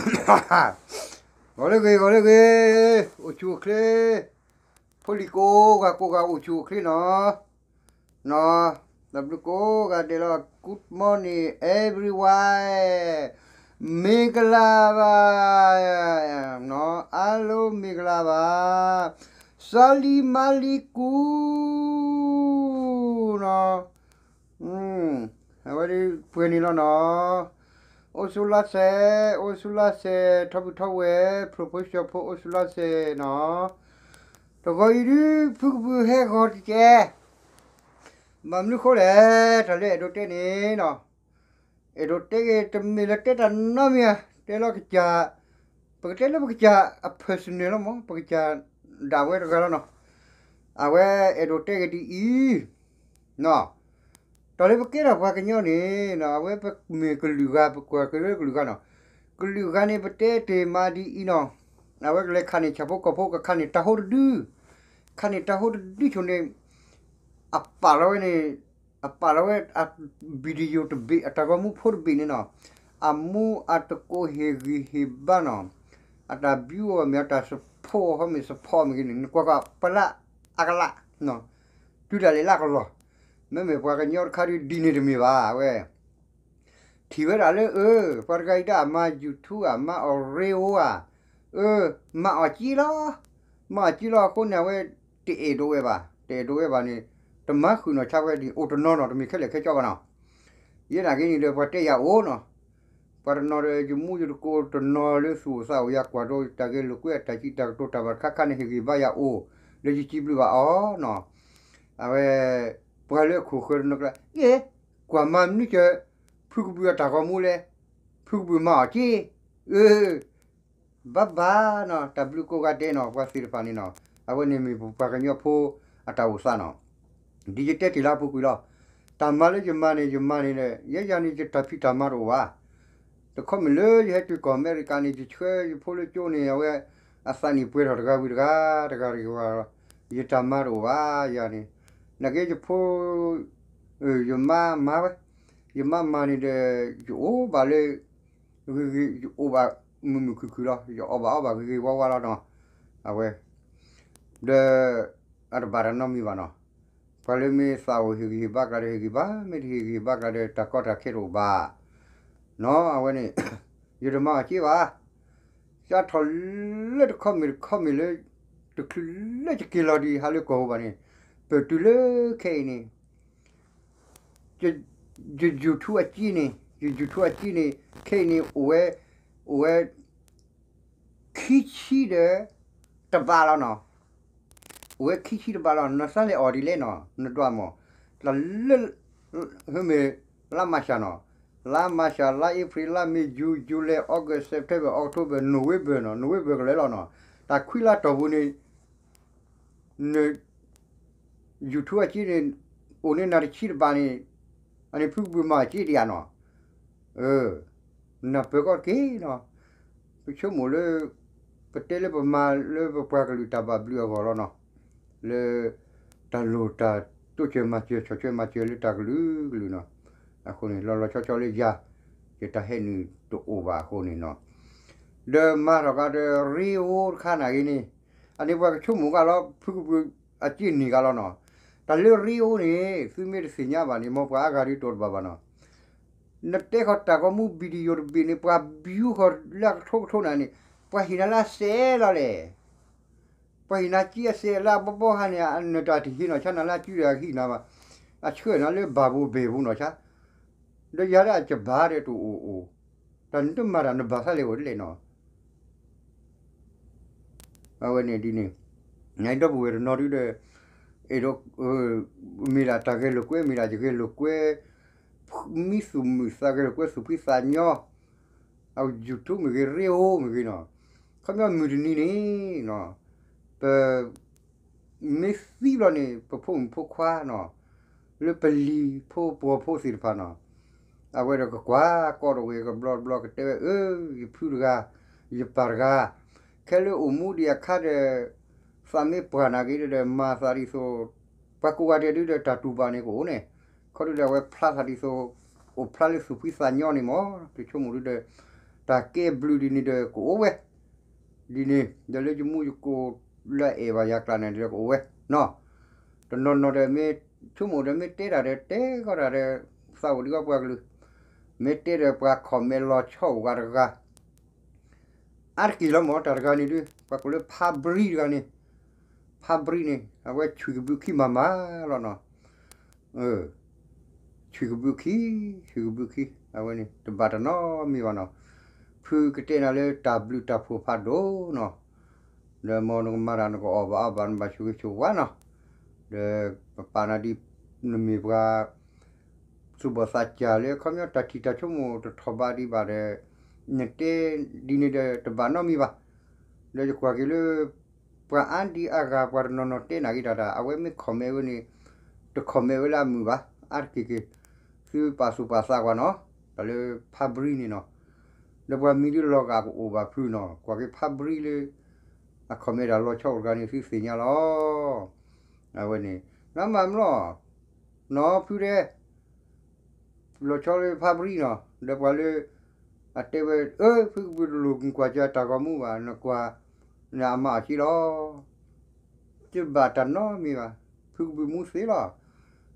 ဂီၤလၢဂ့ၤ ဂီၤလၢဂ့ၤ, အိၣ်ဆူၣ်အိၣ်ချ့, ဖိလံၤကိးဂၤကိးဂၤအိၣ်ဆူၣ်အိၣ်ချ့နီၤ, နီၤ, တၢ်ဘျုးကိးဂၤဒဲးလီၤ, Good morning everyone, မင်္ဂလာပါ, နီၤ, အားလုံးမင်္ဂလာပါ, စလံမလံကူ, နီၤ, အဝဲဒၣ်ပှဲၤန့ၣ်လီၤနီၤ, အိၣ်ဆူၣ်လါစဲး, အိၣ်ဆူၣ်လါစဲး, ထီဘုထီဝဲ, ဖျိဖိဆှီဖိ အိၣ်ဆူၣ်လါစဲးနီၤ, တဂီၤအံၤဒုး ဖုကပူၤဟဲဂီၤတကဲး, ဘၣ်မနုၤဃိလဲၣ်, တၢ်လၢအဲၣ်ဒိးတဲန့ၣ်နီၤ, အဲၣ်ဒိးတဲက့ၤ တမ့ၢ်လၢတဲတၢ်နီတမံၤဧါ, တဲလီၤကစၢ်, ပကတဲလၢပကစၢ်အ personal လီၤမး, ပကစၢ်ဒၣ်ဝဲတဂၤလီၤနီၤ, အဝဲအဲၣ်ဒိးတဲက့ၤဒ်အံၤ, နီၤ, တၢ်လၢပကဲထီၣ်ပှၤကညီန့ၣ်နီၤ, အဝဲပမ့ၢ်ကလုာ်ဂၤ ပကွၢ်က့ၤလၢကလုာ်ဂၤနီၤ, ကလုာ်ဂၤန့ၣ် ပတဲတ့ၢ်မးဒ်အံၤနီၤ, အဝဲကလဲၤခးန့ၢ်ဆၣ်ဖိကီၢ်ဖိ ကခးန့ၢ်တၢ်ဟိတဒု, ခးန့ၢ်တၢ်ဟိတဒုဆိန့ၣ်, အပာ်လီၤဝဲန့ၣ်, အပာ်လီၤဝဲအ video တဘ့ၣ် အတၢ်ဂီၤမူဖိတဘ့ၣ်န့ၣ်နီၤ, အမူအတကိးဟ့ၣ်ဂံၢ်ဟ့ၣ်ဘါနီၤ, အတၢ်ဘျုးအီၤမ့ၢ် အတၢ် support အီၤမ့ၢ် support မ့ၢ်ဂ့ၤန့ၣ် နကွၢ်ကွၢ် ပလၢအကလး, တုၤဒၣ်လဲာ်လၢကလီၢ်, မ့မ့ၢ်ပှၤကညီတခါဒုးဒ်န့ၣ်တမ့ၢ်ဘၣ်, အဝဲ ထံၣ်ဝဲဒၣ်လၢ အၢ ပှၤတဂၤအံၤဒၣ်အမၤ YouTube ဧါ, မၤအီၤ reel ဧါ, အၢ မၤအီၤက့လီၤ, မၤအီၤက့လီၤအဃိန့ၣ် အဝဲတအဲၣ်ဒိးဝဲဘၣ်, တအဲၣ်ဒိးဝဲဘၣ်န့ၣ်, တမၤဃုာ်နီၢ်ဆါဝဲဒ် အိၣ်တနီၤနီၤ တမ့ၢ်ခဲလၢာ်ခဲဆ့ဘၣ်နီၤ, ယဲနာ်က့န့ၣ်ဒီး ပှၤတဲယၤအိၣ်နီၤ, ပှၤတနီၤဒီး ယမူယတကိးတနီၤလၢသူၣ်အိၣ်သးအိၣ် ယကွၢ်ဒီးတၢ်ဂဲၤလိာ်ကွဲ အတၢ်စံးတၢ်ကတိၤတၢ်ဘၣ်တခါခါန့ၣ် ဟ့ၣ်ဂံၢ်ဘါယၤအိၣ် လၢယစံးဘျုးဘၣ်အီၤနီၤ, အဝဲ ပှၤလၢအခိၣ်ဃၢၤတနီၤကျါ အ့ ကွၢ်မၤမနုၤကၢၤ ဖုကဘုးအတၢ်ဂီၤမူလဲၣ်, ဖုကဘုးမၤအီၤက့, အၢ ဘၣ်ဘၣ်နီၤ, တၢ်ဘျုးကိးဂၤဒဲးနီၤ, ပှၤသ့ၣ်တဖၣ်န့ၣ်နီၤ, အဝဲန့ၣ်မ့ၢ်ပပှၤကညီဖိအတၢ်အိၣ်သးနီၤ, ဒ်ယတဲတ့ၢ်လၢအပူၤကွံာ်လီၤ, တၢ်မၤလၢယမၤန့ၣ် ယမၤန့ၣ်ဒီး ယဲယၤန့ၣ် ယတၢ်ဖံးတၢ်မၤတအိၣ်ဘၣ်, တခီမ့ၢ်လၢယဟဲတုၤကီၢ်အမဲရကၤန့ၣ် ယဆှၢယဖိလၢကၠိန့ၣ် အဝဲ အသးနံၣ်ပှဲၤထီၣ်တဂၤဝံၤတဂၤ, တဂၤတဂၤလီၤ, ယတၢ်မၤတအိၣ်ဘၣ်ယၤန့ၣ်, နာ်က့ယဖိ ယမါမၤဝဲ, ယမါမၤန့ၣ်ဒီး ယအိၣ်ဘၣ်လၢ ဂ့ၤဂ့ၤ ယအိၣ်ဘၣ်မုာ်မုာ်ခုၣ်ခုၣ်လီၤ, ယအီၣ်ဘၣ်အီဘၣ်ဂ့ၤဂ့ၤဝါဝါလီၤနီၤ, အဝဲ ဒီး အတဘၣ်တၢ်နီတမံၤဘၣ်နီၤ, ပှၤလၢမ့ၢ်သးအိၣ်ဟ့ၣ်ဂံၢ်ဟ့ၣ်ဘါကျါဒီးဟ့ၣ်ဂံၢ်ဘါ, မ့ၢ်တဟ့ၣ်ဂံၢ်ဟ့ၣ်ဘါကျါဒီး တၢ်ကီတၢ်ခဲတအိၣ်ဘၣ်, နီၤ အဝဲန့ၣ် ယတမၤအီၤက့ဘၣ်, စးထီၣ်လၢတခီမ့ၢ်တခီမ့ၢ်လၢ တချုးလၢယက့ၤလီၤဒံးဟးလၢကီၢ်ပူၤဘၣ်န့ၣ်, ပတုၤလၢခဲအံၤန့ၣ် ယ YouTube အက့န့ၣ်, ယ YouTube အက့န့ၣ် ခဲအံၤန့ၣ် အိၣ်ဝဲ, အိၣ်ဝဲ ခံဆံဒီး တဘးလီၤနီၤ, အိၣ်ဝဲခံဆံတဘးလီၤ, နသးလဲၤအီၣ်ဒ်လဲၣ်နီၤ, နဒွးမီၢ်, တၢ်လၢ မ့ၢ် လါမၢ်ၡးနီၤ, လါမၢ်ၡး, လါအ့ဖြ့ၣ်, လါမ့ၤ, June, July, August, September, October, November နီၤ, November ကလဲၤလီၤနီၤ, တၢ်ခွံလါတီၢ်ပူၤန့ၣ် န YouTube အက့န့ၣ် အိၣ်န့ၢ်နၤတဆံတဘးန့ၣ်, အန့ၣ်ဖုကဘုးမၤအက့ဒံးဧါနီၤ, နၢ်ပၢၢ်ကီတက့ၢ်နီၤ, ပဆိကမိၣ်လၢ ပတဲလၢပမၤလၢပပှၤကလုာ်တၢ်ဘၣ်ဘျုးအဂီၢ်လီၤနီၤ, လၢ တၢ်လိၣ်တၢ်တိစၢၤမၤစၢၤ ဆီၣ်ထွဲမၤစၢၤလၢတၢ်ကလုာ်ကလုာ်နီၤ, အဃိန့ၣ် လီၤလီၤဆီဆီလၢယၤ ယတၢ်ဟဲနုာ်တအိၣ်ဘၣ်အဃိန့ၣ်နီၤ, ဒီးမၤထီၣ်ကဒီး ရ့အိၣ်တခါနာ်ဂ့ၤန့ၣ်, အန့ၣ်ပှၤကဆိကမိၣ်ကလီၤ ဖုကဘုးအက့န့ၢ်ကလီၤနီၤ, တၢ်လၢရ့အိၣ်န့ၣ် သုမ့ၢ်တသ့ၣ်ညါဘၣ်န့ၣ် မ်ပှၤအါဂၤဒုးတအိၣ်တဘၣ်ဘၣ်နီၤ, နတဲဃီၤတၢ်ဂီၤမူ video တဘ့ၣ်န့ၣ် ပှၤဘျူဃီၤလၢအကထိကထိနၤန့ၣ်, ပှၤဟ့ၣ်နၤလၢအစဲးလီၤလဲၣ်, ပှၤဟ့ၣ်နၤက့အစဲးလၢအဘီဘီဟါန့ၣ် အနတၢ်တဟ့ၣ်နီၢ်ဆါနၤလၢအစုဒီးအဟံၣ်နၤဘၣ်, အဆှၢနၤလၢဘၣ်ဘိဘ့ၣ်ပူၤနီၢ်ဆါ, ဒီးယၤဒၣ်အကဘၣ်ဒီးတအိၣ်အိၣ်, တၢ်နတမၤတၢ်နဘၣ်သးလဲၤအိၣ်ဒ်လဲၣ်နီၤ အဝဲန့ၣ်ဒ်န့ၣ်, နဒီပုၢ်ဝဲၢ်တနီၤဒုဒီး, အဲၣ်ဒိး, မ့ၢ်ဒၣ်တၢ်ဂဲၤလိာ်ကွဲ မ့ၢ်ဒၣ်ယဂဲၤလိာ်ကွဲ, မံသူၣ်မုာ်သးဂဲၤလိာ်ကွဲသူၣ်ဖှံသးညီ, အ YouTube မ့ၢ်ဂ့ၤ ရ့အိၣ်မ့ၢ်ဂ့ၤနီၤ, ခီပညီမုၢ်တနံၤန့ၣ်, ပ မ့ၢ်သံဘျီန့ၣ် ပဖိမုၣ်ဖိခွါနီၤ, လၢပလံၤဖိပှီၤဖိသ့ၣ်တဖၣ်နီၤ, အဝဲဒီးကကွၢ်ကီတဝဲကဘျီတဘျီကတဲဝဲ အၢ ယဖုတဂၤ, ယပၢ်တဂၤ, ခဲလၢအိၣ်မူဒံးအခါဒီး, သးမ့ၢ်ပှၢ်နာ်က့ၤဒီး မၤသးဒ်သိး, ပှၤကိးဂၤဒဲးဒုဒီးတၢ်တူၢ်ဘၣ်န့ၣ်ကအိၣ်န့ၣ်, ခီဒုဒီးအဝဲဖျါသးဒ်သိး, အိၣ်ဖျါလၢသူၣ်ဖှံသးညီန့ၣ်မး, ပဆိကမိၣ်ဒုဒီး, တၢ်ကဲဘျုးဒ်န့ၣ်ဒီးကအိၣ်ဝဲ, ဒ်န့ၣ် ဒီးလၢယမူယကိးလၢအအဲၣ်ဘၣ်ယၤကျါန့ၣ်ဒီးကအိၣ်ဝဲနီၤ, တနီၤနီၤဒီးမ့ၢ်ဆိကမိၣ်ဒီး မ့ၢ်တဲတၢ်ဒီး တဲကီးတၢ်ဒီး သးအိၣ်ဒံးကီးပှၤကလုာ်, မ့ၢ်တဲဒီးပှၤ comment လီၤဆီအိၣ်ဂၤတဂၤ အါတက့ၢ်လီၤမၢ် တၢ်တဂၤန့ၣ်ဒုး ပှၤကိးလၢဖါဘြံတဂၤန့ၣ်, ဖါဘြံန့ၣ် အဝဲဆွံၣ်ကဘုးခံမၤမၤလီၤနီၤ, ဆွံၣ်ကဘုးခံ, ဆွံၣ်ကဘုးခံ အဝဲန့ၣ် တဘၣ်တၢ်နီတမံၤဘၣ်နီၤ, ဖုကတဲနၤလၢတၢ်ဘျုးတၢ်ဖှိၣ်ဖးဒိၣ်နီၤ, ဒီးမ်နကမၤတၢ်နကအီၣ်ဘၣ်အီဘၣ် နဘၣ်ဆိၣ်ဂ့ၤဆိၣ်ဝါနီၤ, ဒီးပပာ်နၤဒ် နမ့ၢ်ပှၤ သူၣ်ဘီၣ်သးစၢ်လၢ ခီပညီတၢ်ထံၣ်တၢ်ဆိကမိၣ်တထီၣ်ဘးဒံးဘၣ်ဒီး နတဲဒ်န့ၣ်ဒီးတဘၣ်နီတမံၤဘၣ်, ဒီးယကွၢ်က့ၤလၢ ပှၤအါဒံအါဂၤ ပှၤတနီၤနီၤတဲနၢ်က့ၤတၢ်တၢ် အဝဲမ့ၢ် comment ဝဲန့ၣ် တ comment ဝဲလၢအမုာ်ဘၣ်, အါတက့ၢ်က့ၤ သုပာ်သူၣ်ပာ်သးကွၢ်နီၤ, တၢ်လၢဖါဘြံန့ၣ်နီၤ, ဒီးပှၤမံၤဒုးလီၤဂာ်ကအိၣ်ဘၣ်ဖုနီၤ, ကွၢ်က့ၤဖါဘြံလၢ အ comment တၢ်လီၤဆီအိၣ်တဂၤန့ၣ် သုသ့ၣ်ညါလီၤ, အဝဲန့ၣ် နမၤမလီၤ နီၤဖုတဲ လီၤဆီလၢဖါဘြံနီၤ, ဒီးပှၤလၢ အတဲဝဲ အၢ ဖုကဘုးတလိၣ်ကွၢ်ကၢတၢ်ဂီၤမူဘၣ် နကွၢ် နအမၤအီၤက့လီၤ, တဘၣ်တၢ်နီတမံၤဘၣ်, ဖုကဘုးမူသ့လီၤ,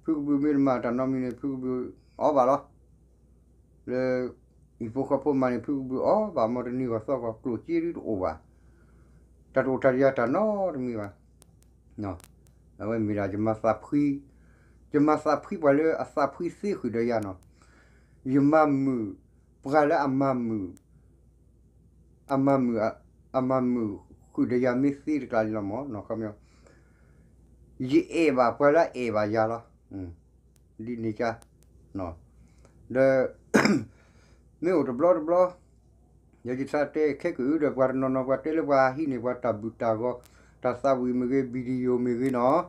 ဖုကဘုးမ့ၢ်တမၤတၢ်နီတမံၤန့ၣ် ဖုကဘုးအီဘၣ်လီၤ, လၢ ဟံၣ်ဖိဃီဖိမၤန့ၣ် ဖုကဘုးအီဘၣ် မ်တနံၤဂီၢ်သီဂီၢ် ကျိၣ်စ့ဒုးတအိၣ်ဘၣ်, တၢ်တအိၣ်တၢ်တယၤတၢ်နီတမံၤဘၣ် အဝဲမ့ၢ်ဒၣ်ယမၤသးဖှံ, ယမၤသးဖှံပှၤလၢအသးဖှံသ့ဃုာ်ဒီးယၤနီၤ, ယမၤမုာ်ပှၤလၢအမၤမုာ်, အမၤမုာ်, အမၤမုာ်ဃုာ်ဒီးယၤမ့ၢ်သ့တကျါန့ၣ်လီၤမၢ်နီၤ, ခီပညီ ယအဲၣ်ဘၣ်ပှၤလၢအအဲၣ်ဘၣ်ယၤလီၤ, ဒ်န့ၣ်ကါ, ဒီး မ့ၢ်အိၣ်တဘျီတဘျီ ဒီးယသးတဲခဲကၢဒီး ပှၤတနီၤနီၤ ပှၤတဲလၢပှၤဟံးန့ၢ်ပှၤတၢ်ဘုၣ်တၢ်ဂီၤ, တၢ်သးဝံၣ်မ့ၢ်ဂ့ၤ video မ့ၢ်ဂ့ၤနီၤ,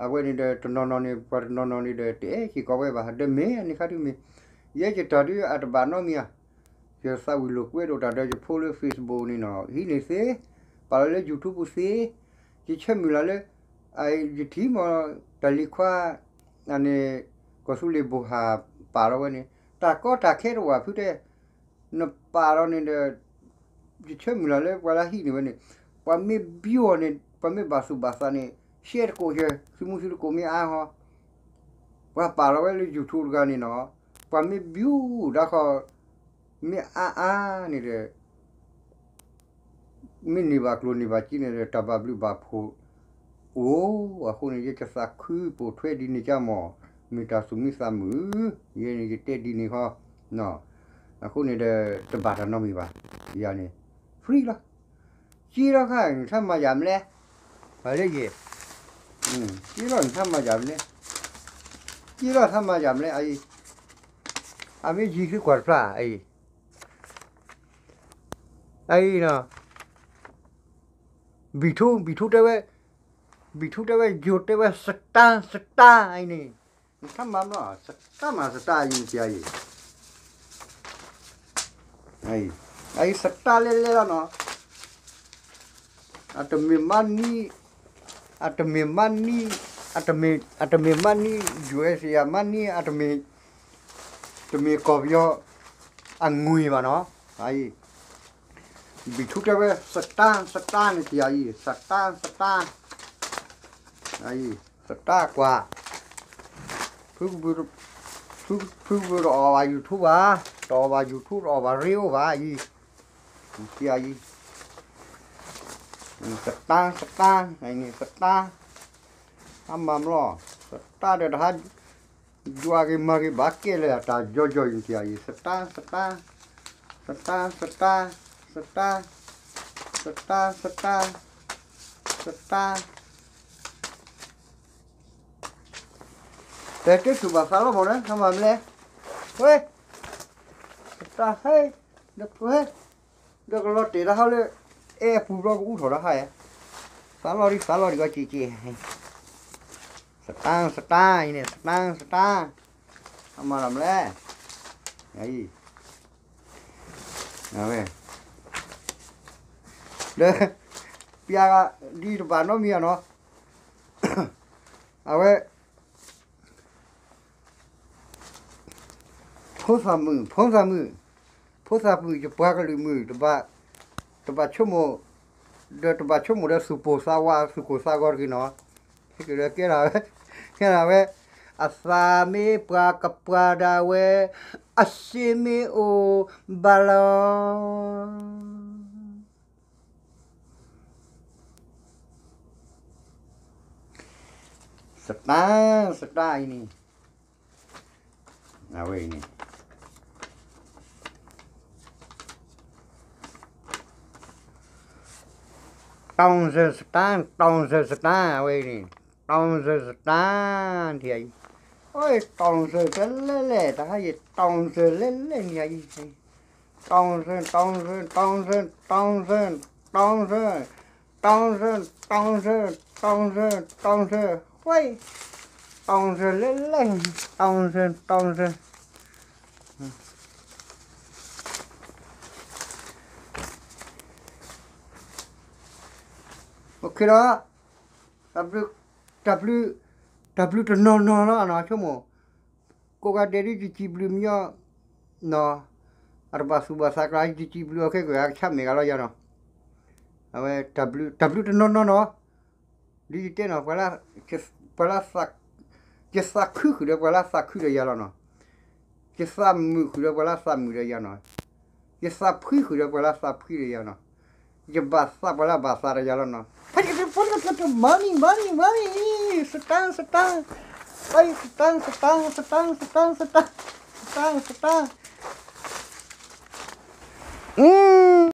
အဝဲန့ၣ်ဒီးတနီၤနီၤန့ၣ် ပှၤတနီၤနီၤန့ၣ်ဒီး တအဲၣ်စ့ၢ်ကီးဝဲဘၣ် ဒီးမ့ၢ်အန့ၣ်ခါဒုးမ့ၢ်, ယဲယတၢ်ဒုးအတဘၣ်နီတမံၤဧါ, ယသးဝံၣ်လိာ်ကွဲဒိၣ်တၢ်ဒီးယဖိလၢ Facebook န့ၣ်နီၤ ဟံးန့ၢ်သ့, ပာ်လီၤလၢ YouTube သ့, ယဆၢမုၢ်လၢ်လၢ ယထံၣ်မ့ၢ် တၢ်လံၤခွါ န့ၣ် ကီၢ်သူလ့ၤဘိၣ်ဟၣ်ပာ်လီၤဝဲန့ၣ် တၢ်ကီတၢ်ခဲတအိၣ်ဘၣ်ဖုတဲ, နပာ်လီၤန့ၣ်ဒီး ယဆၢမုၢ်လၢ်လၢပှၤလၢဟံးန့ၢ်ဝဲန့ၣ် ပှၤမ့ၢ် view အီၤန့ၣ် ပှၤမ့ၢ်ဘၣ်သူၣ်ဘၣ်သးန့ၣ် share တကိးယဲ သုမူသုတကိးမ့ၢ်အါဟီ ပှၤပာ်လီၤဝဲလၢ YouTube တဂၤန့ၣ်နီၤ ပှၤမ့ၢ် view ဒၣ်ဃီ မ့ၢ်အါအါန့ၣ်ဒီး မ့ၢ်န့ၢ်ဘၣ်ကျိၣ်န့ၢ်ဘၣ်စ့န့ၣ်ဒီး တၢ်ဘၣ်ဘျုးဘၣ်ဖှိၣ်အိၣ်အဃိန့ၣ် ယကသးခုပိာ်ထွဲဒ်န့ၣ်ကါမး, မ့ၢ်တၢ်သူၣ်မံသးမုာ်, ယဲန့ၣ်ယတဲဒ်န့ၣ်ဃီ, အဃိန့ၣ်ဒီး တဘၣ်တၢ်နီတမံၤဘၣ်, ယၤန့ၣ် free လီၤ, က့လီၤခါ နထါမၤယၤမလဲၣ်, ပှၤလၢယဲၢ်, က့လီၤနထါမၤယၤမလဲၣ်, က့လီၤထါမၤယၤမလဲၣ်, အအံၤ, အမ့ၢ်ယံၤသုကွၢ်တဖျါ အအံၤ အအံၤနီၤ, ဘံၣ်ထူ ဘံၣ်ထူတဲဝဲ, ဘံၣ်ထူတဲဝဲ ယိၤတဲဝဲ စတါ စတါ အံၤန့ၣ်, နထါမၤမး စတါမး စတါအံၤ နပျၤအံၤ, အံၤ စတါလဲလဲလီၤနီၤ, အတမ့ၢ်မါနံ, အတမ့ၢ်မါနံ, အတမ့ၢ်မါနံ USA မါနံ အတမ့ၢ် တမ့ၢ်ကီၢ်ပယီၤ အငွေ့ဘၣ်နီၤ, အံၤ ဘံၣ်ထူတဲဝဲ စတါ စတါန့ၣ် ပျၤအံၤ စတါ စတါ, အံၤ စတါကွၢ်, ဖုကဘုး, ဖုကဘုးတအီၣ်ဘၣ် YouTube ဘၣ်, တအီၣ်ဘၣ် YouTube တအီၣ်ဘၣ် radio ဘၣ်အံၤ, ပျၤအံၤ, စတါ စတါ, စတါ, အမၤမလီၤ, စတါဒီးတဟါ ယွၤက့ၤမၤက့ၤဘၣ်ကဲလၢာ် တၢ်ယီယီအံၤ နပျၤအံၤ စတါ စတါ, စတါ စတါ, စတါ စတါ, စတါ စတါ, စတါ, တဲတ့ၢ်သူၣ်ဘၣ်သးလီၤမးလၢ နမၤမလဲၣ်, ဝဲ, စတါဟဲ, ဒီးပှဲၤ ဒီးကလီၤတဲာ်တၢ်ဟါလၢ အဲၣ်အပူၤဘျီကအူထီၣ်တၢ်ဟါဧါ, သးလီၤဒံး သးလီၤဒံးကီက့ၤက့ၤ, စတါ စတါအံၤန့ၣ် စတါ စတါ, အမၤလီၤမလဲၣ်, အံၤ, အဝဲ, ဒီး, ပျၤဒ်တဘၣ်နီတမံၤဧါနီၤ, အဝဲ ဖိသၣ်မုၣ် ဖိသၣ်မုၣ်, ဖိ ဖိသၣ်ပူၣ် ယပှၤကလုာ်မုၣ် တဘၣ်ဆိကမိၣ်, ဒီးတဘၣ်ဆိကမိၣ်ဒီးသူၣ်ပိၢ်သးဝး သူၣ်ကိၢ်သးဂီၤတဂ့ၤနီၤ. ကဲဒၣ်ဝဲ, ကဲဒၣ်ဝဲ, အသးမ့ၢ်ပှၤကပှၤဒၣ်ဝဲ, အစ့မ့ၢ်အိၣ်ဘၣ်လီၤ. စတၢ်, စတၢ်အံၤန့ၣ်, အဝဲအံၤန့ၣ်, တီၢ်စၢၤစတၢ်, တီၢ်စၢၤစတၢ်, အဝဲအံၤန့ၣ်, တီၢ်စၢၤစတၢ်, နံၤအံၤ, အိ တီၢ်စၢၤတလဲၣ်လဲၣ်, တဟါယတီၢ်စၢၤလဲၣ်လဲၣ် နံၤအံၤ, တီၢ်စၢၤ, တီၢ်စၢၤ, တီၢ်စၢၤ, တီၢ်စၢၤ, တီၢ်စၢၤ, တီၢ်စၢၤ, တီၢ်စၢၤ, တီၢ်စၢၤ, တီၢ်စၢၤ, ဝဲ, တီၢ်စၢၤလဲၣ်လဲၣ်, တီၢ်စၢၤ, တီၢ်စၢၤ. အိၣ်ခ့ဒီး, တၢ်ဘျုး, တၢ်ဘျုးတနီၤနီၤလီၤနီၤ, ဆိကမိၣ်, ကိးဂၤဒဲးဒ်ယစံးဘျုးမညီ, နီၤ, အတဘၣ်သူၣ်ဘၣ်သးကျါ ယစံးဘျုးအီၤခဲကဲ အကဆါမဲာ်ဂၤလီၤယၤနီၤ. အဝဲ, တၢ်ဘျုးတနီၤနီၤနီၤ, ဒ်ယတဲနီၤ, ပှၤလၢ, ယသးခုဃုာ်ဒီးပှၤလၢသးခုဒီးယၤလီၤနီၤ. ယသးမုာ်ဃုာ်ဒီးပှၤလၢသးမုာ်ဒီးယၤနီၤ. ယသးဖှံဃုာ်ဒီးပှၤလၢသးဖှံဒီးယၤနီၤ. ယဘၣ်သးပှၤလၢဘၣ်သးဒီးယၤလီၤနီၤ. ဖဲယကတၢၢ်ဖိတကတၢၢ် money, money, money, စတၢ်, စတၢ်, စတၢ်, စတၢ်, စတၢ်, စတၢ်, စတၢ်, စတၢ်, စတၢ်.